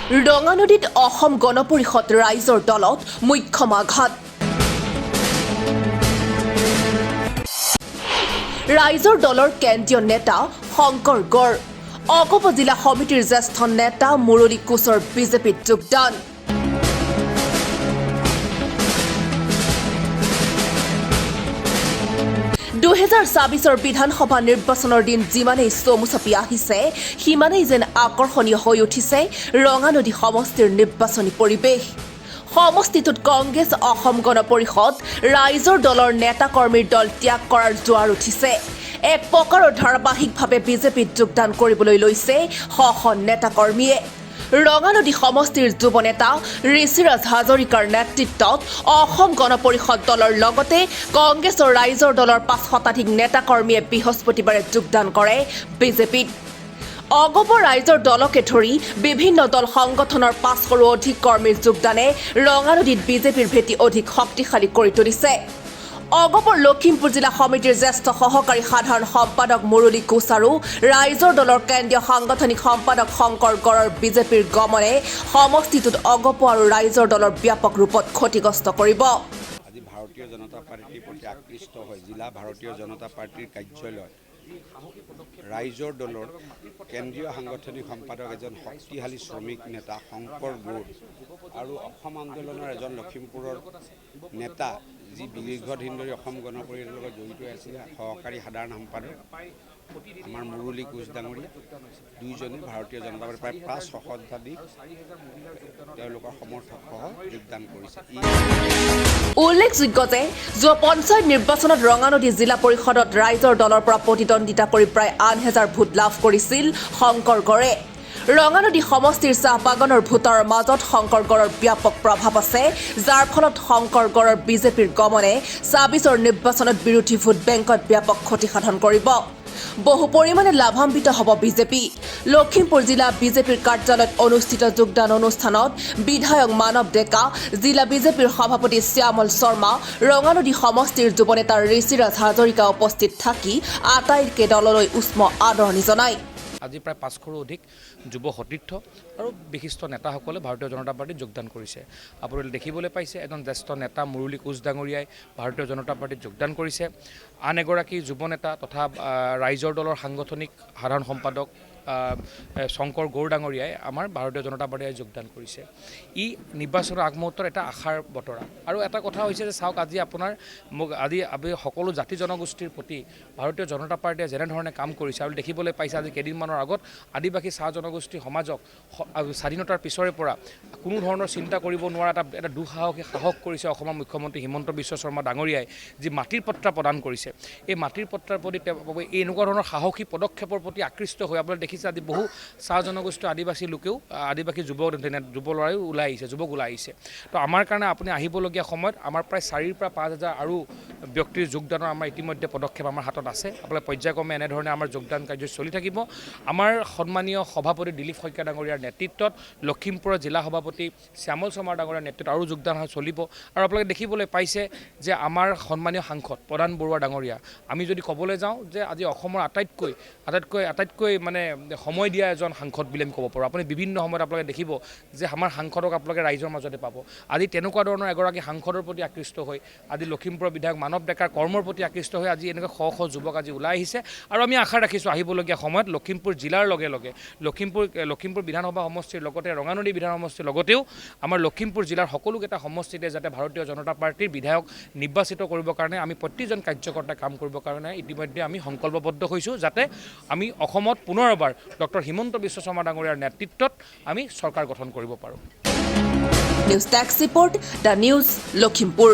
ৰঙানদীত অসম গণ পৰিষদ ৰাইজৰ দলত মুখ্যম আঘাত। ৰাইজৰ দলৰ কেন্দ্ৰীয় নেতা শংকৰ গড়, অগপ জিলা সমিতিৰ জ্যেষ্ঠ নেতা মুৰলী কোচৰ বিজেপিত যোগদান। 2026ৰ বিধানসভা নিৰ্বাচনৰ দিন যিমানেই চমু চাপি আহিছে, সিমানেই যেন আকৰ্ষণীয় হৈ উঠিছে ৰঙানদী সমষ্টিৰ নিৰ্বাচনী পৰিৱেশ। সমষ্টিটোত কংগ্ৰেছ, অসম গণ পৰিষদ, ৰাইজৰ দলৰ নেতা কৰ্মীৰ দল ত্যাগ কৰাৰ জোৱাৰ উঠিছে। এক প্ৰকাৰৰ ধাৰাবাহিকভাৱে বিজেপিত যোগদান কৰিবলৈ লৈছে শ শ নেতা কৰ্মীয়ে। ৰঙানদী সমষ্টিৰ যুৱ নেতা ঋষিৰাজ হাজৰিকাৰ নেতৃত্বত অসম গণ পৰিষদ দলৰ লগতে কংগ্ৰেছৰ ৰাইজৰ দলৰ 5 শতাধিক নেতা কৰ্মীয়ে বৃহস্পতিবাৰে যোগদান কৰে বিজেপিত। অগপ, ৰাইজৰ দলকে ধৰি বিভিন্ন দল সংগঠনৰ 500ৰো অধিক কৰ্মীৰ যোগদানে ৰঙানদীত বিজেপিৰ ভেটি অধিক শক্তিশালী কৰি তুলিছে। অগপৰ লখিমপুৰ জিলা সমিতিৰ জ্যেষ্ঠ সহকাৰী সাধাৰণ সম্পাদক মুৰলী কোচ আৰু ৰাইজৰ দলৰ কেন্দ্ৰীয় সাংগঠনিক সম্পাদক শংকৰ গড়ৰ বিজেপিৰ গমনে সমষ্টিটোত অগপ আৰু ৰাইজৰ দলৰ ব্যাপক ৰূপত ক্ষতিগ্ৰস্ত কৰিব। আজি ভাৰতীয় জনতা পাৰ্টীৰ প্ৰতি আকৃষ্ট হৈ জিলা ভাৰতীয় জনতা পাৰ্টীৰ কাৰ্যালয়ত ৰাইজৰ দলৰ কেন্দ্ৰীয় সাংগঠনিক সম্পাদক, এজন শক্তিশালী শ্ৰমিক নেতা শংকৰ গৌড় আৰু অসম আন্দোলনৰ এজন লখিমপুৰৰ নেতা, যি দীৰ্ঘদিন ধৰি অসম গণ পৰিষদৰ লগত জড়িত হৈ আছিলে, সহকাৰী সাধাৰণ সম্পাদক আমাৰ মুৰলী কোচ ডাঙৰীয়া, দুইজনে ভাৰতীয় জনতা পাৰ্টীৰ প্ৰায় 5 সহস্ৰাধিক তেওঁলোকৰ সমৰ্থকসহ যোগদান কৰিছে। ই উল্লেখযোগ্য যে যোৱা পঞ্চায়ত নিৰ্বাচনত ৰঙানদী জিলা পৰিষদত ৰাইজৰ দলৰ পৰা প্ৰতিদ্বন্দ্বিতা কৰি প্ৰায় 8000 ভোট লাভ কৰিছিল শংকৰ গড়ে। ৰঙানদী সমষ্টিৰ চাহ বাগানৰ ভোটাৰৰ মাজত শংকৰ গড়ৰ ব্যাপক প্ৰভাৱ আছে, যাৰ ফলত শংকৰ গড়ৰ বিজেপিৰ গমনে 26ৰ নিৰ্বাচনত বিৰোধী ভোট বেংকত ব্যাপক ক্ষতি সাধন কৰিব। বহু পৰিমাণে লাভান্বিত হ'ব বিজেপি। লখিমপুৰ জিলা বিজেপিৰ কাৰ্যালয়ত অনুষ্ঠিত যোগদান অনুষ্ঠানত বিধায়ক মানৱ ডেকা, জিলা বিজেপিৰ সভাপতি শ্যামল শৰ্মা, ৰঙানদী সমষ্টিৰ যুৱ নেতা ঋষিৰাজ হাজৰিকা উপস্থিত থাকি আটাইকে দললৈ উষ্ম আদৰণি জনায়। আজি প্ৰায় 500ৰো অধিক যুৱ সতীৰ্থ আৰু বিশিষ্ট নেতাসকলে ভাৰতীয় জনতা পাৰ্টীত যোগদান কৰিছে। আপোনালোকে দেখিবলৈ পাইছে, এজন জ্যেষ্ঠ নেতা মুৰলী কোচ ডাঙৰীয়াই ভাৰতীয় জনতা পাৰ্টীত যোগদান কৰিছে। আন এগৰাকী যুৱ নেতা তথা ৰাইজৰ দলৰ সাংগঠনিক সাধাৰণ সম্পাদক শংকৰ গৌৰ ডাঙৰীয়াই আমাৰ ভাৰতীয় জনতা পাৰ্টীয়ে যোগদান কৰিছে। ই নিৰ্বাচনৰ আগমুহূৰ্তত এটা আশাৰ বতৰা। আৰু এটা কথা হৈছে যে চাওক, আজি আপোনাৰ মোক আজি আমি সকলো জাতি জনগোষ্ঠীৰ প্ৰতি ভাৰতীয় জনতা পাৰ্টীয়ে যেনেধৰণে কাম কৰিছে আৰু দেখিবলৈ পাইছে, আজি কেইদিনমানৰ আগত আদিবাসী চাহ জনগোষ্ঠী সমাজক স্বাধীনতাৰ পিছৰে পৰা কোনো ধৰণৰ চিন্তা কৰিব নোৱাৰা এটা দুঃসাহসী সাহস কৰিছে অসমৰ মুখ্যমন্ত্ৰী হিমন্ত বিশ্ব শৰ্মা ডাঙৰীয়াই, যি মাটিৰ পট্টা প্ৰদান কৰিছে। এই মাটিৰ পট্টাৰ প্ৰতি তেওঁ এই এনেকুৱা ধৰণৰ সাহসী পদক্ষেপৰ প্ৰতি আকৃষ্ট হৈ আপোনালোকে দেখিছে, আজি বহু চাহ জনগোষ্ঠী আদিবাসী লোকেও, আদিবাসী যুৱ যুৱ ল'ৰাইও ওলাই আহিছে, যুৱক ওলাই আহিছে। তো আমাৰ কাৰণে আপুনি আহিবলগীয়া সময়ত আমাৰ প্ৰায় 4ৰ পৰা 5 হাজাৰ আৰু ব্যক্তিৰ যোগদানৰ আমাৰ ইতিমধ্যে পদক্ষেপ আমাৰ হাতত আছে। আপোনালোকে পৰ্যায়ক্ৰমে এনেধৰণে আমাৰ যোগদান কাৰ্য চলি থাকিব। আমাৰ সন্মানীয় সভাপতি দিলীপ শইকীয়া ডাঙৰীয়াৰ নেতৃত্বত, লখিমপুৰৰ জিলা সভাপতি শ্যামল শৰ্মা ডাঙৰীয়াৰ নেতৃত্বত আৰু যোগদান চলিব। আৰু আপোনালোকে দেখিবলৈ পাইছে যে আমাৰ সন্মানীয় সাংসদ প্ৰদান বৰুৱা ডাঙৰীয়া, আমি যদি ক'বলৈ যাওঁ যে আজি অসমৰ আটাইতকৈ আটাইতকৈ আটাইতকৈ মানে সময় দিয়া এজন সাংসদ বুলি আমি ক'ব পাৰোঁ। আপুনি বিভিন্ন সময়ত আপোনালোকে দেখিব যে আমাৰ সাংসদক আপোনালোকে ৰাইজৰ মাজতে পাব। আজি তেনেকুৱা ধৰণৰ এগৰাকী সাংসদৰ প্ৰতি আকৃষ্ট হৈ, আজি লখিমপুৰৰ বিধায়ক মানৱ ডেকাৰ কৰ্মৰ প্ৰতি আকৃষ্ট হৈ আজি এনেকুৱা শ শ যুৱক আজি ওলাই আহিছে। আৰু আমি আশা ৰাখিছোঁ, আহিবলগীয়া সময়ত লখিমপুৰ জিলাৰ লগে লগে লখিমপুৰ লখিমপুৰ বিধানসভা সমষ্টিৰ লগতে ৰঙানদী বিধান সমষ্টিৰ লগতেও আমাৰ লখিমপুৰ জিলাৰ সকলোকেইটা সমষ্টিতে যাতে ভাৰতীয় জনতা পাৰ্টীৰ বিধায়ক নিৰ্বাচিত কৰিবৰ কাৰণে আমি প্ৰতিজন কাৰ্যকৰ্তাই কাম কৰিবৰ কাৰণে ইতিমধ্যে আমি সংকল্পবদ্ধ হৈছোঁ, যাতে আমি অসমত পুনৰ এবাৰ ডক্টৰ হিমন্ত বিশ্ব শৰ্মা ডাঙৰীয়াৰ নেতৃত্বত আমি চৰকাৰ গঠন কৰিব পাৰোঁ। News desk report, the news, Lakhimpur.